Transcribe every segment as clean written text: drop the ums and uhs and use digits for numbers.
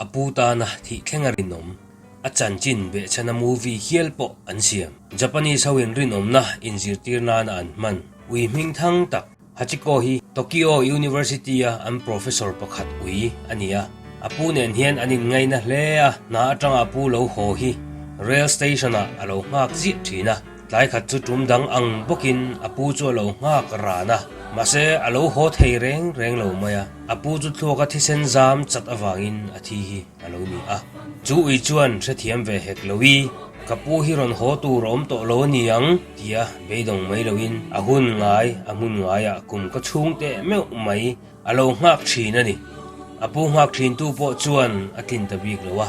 A pu tana thih thleng a rinawm. A chanchin behchhana movie hial pawh an siam. Japanese ho in rinawmna inzirtir nana an hman ui hming thang tak Hachiko hi Tokyo University a an professor pakhat ui a ni a. A pu nen hian an inngaina hle a, hna atanga a pu lo haw hi rail station ah a lo nghak ziah thin a. Tlai khat chu tum dang ang bawkin a pu chu a lo nghak ran a, mahse a lo haw thei reng reng lo mai a. A pu chu thluaka thisen zam chat avangin a thi hi a lo ni a. Chu ui chuan hrethiam ve hek lo i, Ka pu hi rawn haw tur a awm tawh lo a ni ang, tia beidawng mai loin a hun ngai a hmun ngaiah kum ka chhung teh meuh mai a lo nghak thin a ni. A pu nghak thintu pawh chuan a tlin ta bik lo a,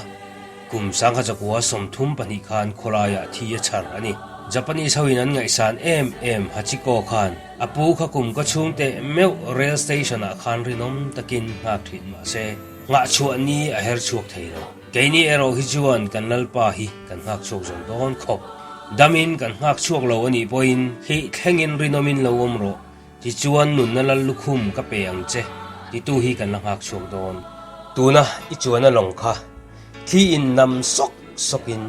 kum sangha chakua 32 khan khawlaiah thi a chhar a ni. Japanese hoin an ngaihsan em em Hachiko khan a pu kha kum ka chhung teh meuh rail station ah khan rinawm takin nghak thin mah se nghah chhuah ni a her chhuak thei lo. Keini erawh hi chuan kan Lalpa hi kan nghak chhuak zo dawn khawp. Damin kan nghak chhuak lo a nih pawhin hi thlengin rinawmin lo awm rawh. Tichuan nunna lal lukhum ka pe ang che, titu hi kan la nghak chhuak dawn. Tuna i chuan a lawng kha thli in nam sawk sawkin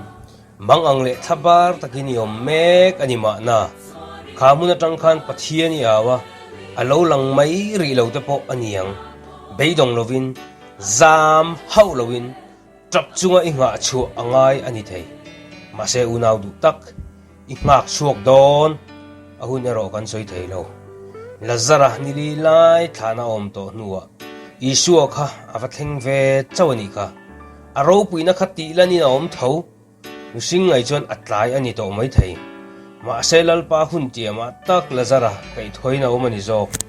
mang ang leh thla bar takin i awm mek a ni mahna. Kha hmun atang khan Pathian i au a, a lo lang mai rih lo te pawh a ni ang. Beidawng lovin, zam hauh loin Tap chunga i nghah chhuah a ngai a ni thei. Mahse unau duh tak, i nghak chhuak dawn a hun erawh kan sawi thei lo. Lazara ni li lai thlana awm tawh hnuah Isua kha a va thleng ve chauh a nih kha. A ropuina kha tih lanin a awm tho. Mihring ngaih chuan a tlai a ni tawh mai thei. Mahse Lalpa hun tiamah tak Lazara kaihthawin a awm a ni zawk.